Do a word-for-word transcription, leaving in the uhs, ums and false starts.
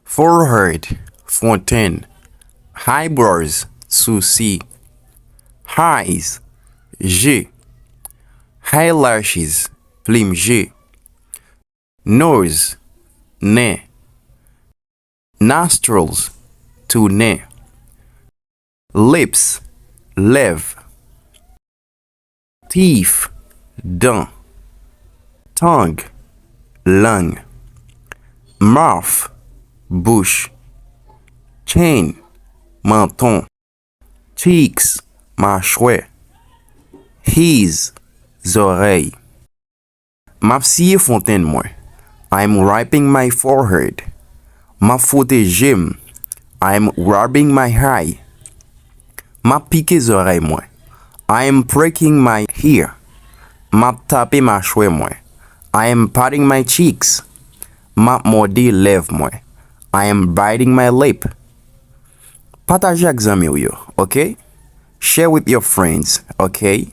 Forehead, fwontenn. Eyebrows, sousi. Eyes, je. Eyelashes, plim je. Nose, nen. Nostrils, tou nen. Lips, lèv. Teeth, dan. Tongue, lang. Mouth, bouch. Chin, manton. Cheeks, machwè. Ears, zòrèy. M ap siye fwontenn mwen. I'm wiping my forehead. M ap fwote je m. I'm rubbing my eye. M ap pike zòrèy mwen. I am pricking my ear. M ap tape machwè mwen. I am patting my cheeks. M ap mòde lèv mwen. I am biting my lip. Pataje ak zanmi w yo, ok? Share with your friends, ok?